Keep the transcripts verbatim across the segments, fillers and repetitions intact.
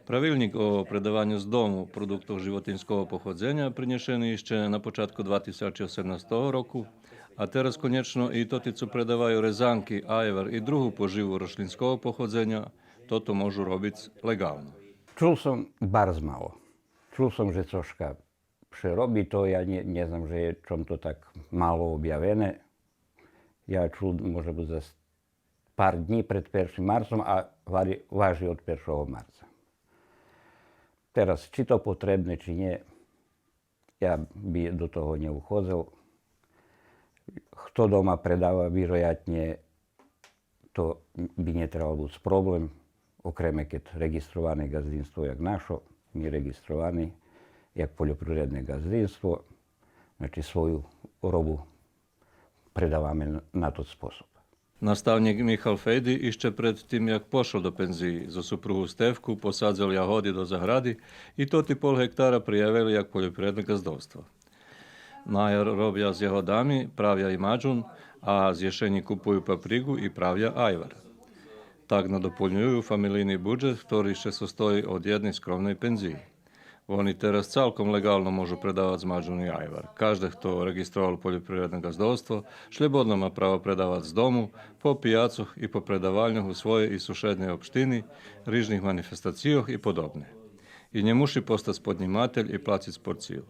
Правилнїк о предаваню з дому продуктох животиньского походзеня принєшени ище на початку два тисячи осемнастого року, а тераз конєчно и тоти цо предаваю резанки, айвар и другу поживу рошлїньского походзеня, тото можу робиц леґално. Чул сом барз мало. Чул сом же цошка ше роби, то я нє, нє знам же чом то так мало обявене. Я чул, може буц, за с-, пар днї пред першим марцом, а вари-, важи од першого марца. Тераз, чи то потребне, чи нє, я би до того нє уходзел. Хто дома предава, вироятнє, то би нє требал буц проблем, окреме кед реґистроване ґаздинство як нашо, ми реґистровани як польопривредне ґаздинство, значи, свою робу предаваме на, на тот способ. Наставнїк Михал Фейди ище пред тим як пошол до пензиї зоз супругу Стевку посадзел ягоди до загради и тоти пол гектара приявели як польопривредне ґаздовство. На яр робя з ягодами, правя и маджун, а з єшенї купую паприґу и правя айвар. Так надополнюю фамелийни буджет, хтори ше состої од єдней скромней пензиї. Вони тераз цалком леґално можу предавац маджун и айвар. Кажде хто реґистровал польопривредне ґаздовство, шлєбодно ма право предавац з дому, по пияцох и по предавальньох у своєй и сушедней општини, рижних манифестацийох и подобне. И нє муши постац поднїматель и плациц порцию.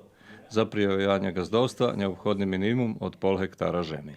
За приявованє ґаздовства нєобходни минимум од пол гектара жеми.